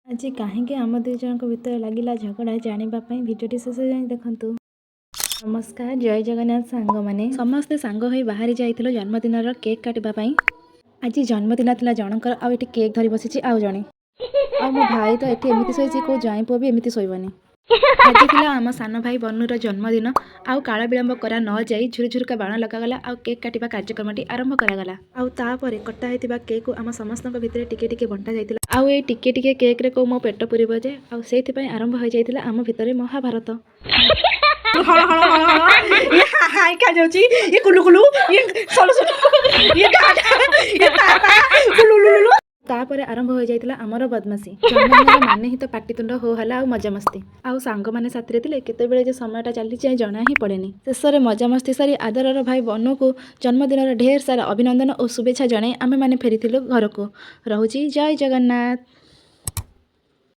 ଆଜି କାହିଁକି ଆମ ଦୁଇ ଜଣଙ୍କ ଭିତରେ ଲାଗିଲା ଝଗଡ଼ା, ଜାଣିବା ପାଇଁ ଭିଡ଼ିଓଟି ଶେଷ ଯାଏଁ ଦେଖନ୍ତୁ। ନମସ୍କାର, ଜୟ ଜଗନ୍ନାଥ ସାଙ୍ଗମାନେ। ସମସ୍ତେ ସାଙ୍ଗ ହୋଇ ବାହାରି ଯାଇଥିଲୁ ଜନ୍ମଦିନର କେକ୍ କାଟିବା ପାଇଁ। ଆଜି ଜନ୍ମଦିନ ଥିଲା ଜଣଙ୍କର, ଆଉ ଏଠି କେକ୍ ଧରି ବସିଛି ଆଉ ଜଣେ। ଆଉ ମୋ ଭାଇ ତ ଏଠି ଏମିତି ଶୋଇଛି, କୋଉ ଜ୍ୱାଇଁ ପୁଅ ବି ଏମିତି ଶୋଇବନି। ଆଜି ଥିଲା ଆମ ସାନ ଭାଇ ବନୁର ଜନ୍ମଦିନ। ଆଉ କାଳ ବିଳମ୍ବ କରା ନ ଯାଇ ଝୁରୁଝୁରୁକା ବାଣ ଲଗାଗଲା ଆଉ କେକ୍ କାଟିବା କାର୍ଯ୍ୟକ୍ରମଟି ଆରମ୍ଭ କରାଗଲା। ଆଉ ତାପରେ କଟା ହେଇଥିବା କେକ୍କୁ ଆମ ସମସ୍ତଙ୍କ ଭିତରେ ଟିକେ ଟିକେ ବଣ୍ଟା ଯାଇଥିଲା। ଆଉ ଏଇ ଟିକେ ଟିକେ କେକ୍ରେ କୋଉ ମୋ ପେଟ ପୁରିବ ଯେ? ଆଉ ସେଇଥିପାଇଁ ଆରମ୍ଭ ହୋଇଯାଇଥିଲା ଆମ ଭିତରେ ମହାଭାରତ। ହଳ ହଳ ହଳ ହଳ, ଇଏ ହା ହା ଖାଯାଉଛି, ଇଏ କୁଲୁ କୁଲୁ, ଇଏ ସଲୁ ସଲୁ, ଇଏ ଘା ଘା, ଇଏ ତା ତା କୁଲୁ ଲୁ ଲୁ। ତାପରେ ଆରମ୍ଭ ହୋଇଯାଇଥିଲା ଆମର ବଦମାସି। ଜନ୍ମଦିନର ମାନେ ହିଁ ତ ପାଟିତୁଣ୍ଡ, ହୋ ହଲ୍ଲା ଆଉ ମଜାମସ୍ତି। ଆଉ ସାଙ୍ଗମାନେ ସାଥିରେ ଥିଲେ କେତେବେଳେ ଯେ ସମୟଟା ଚାଲିଯାଏ, ଜଣା ହିଁ ପଡ଼େନି। ଶେଷରେ ମଜାମସ୍ତି ସାରି ଆଦରର ଭାଇ ବନୁକୁ ଜନ୍ମଦିନର ଢେର ସାରା ଅଭିନନ୍ଦନ ଓ ଶୁଭେଚ୍ଛା ଜଣାଇ ଆମେମାନେ ଫେରିଥିଲୁ ଘରକୁ। ରହୁଛି, ଜୟ ଜଗନ୍ନାଥ।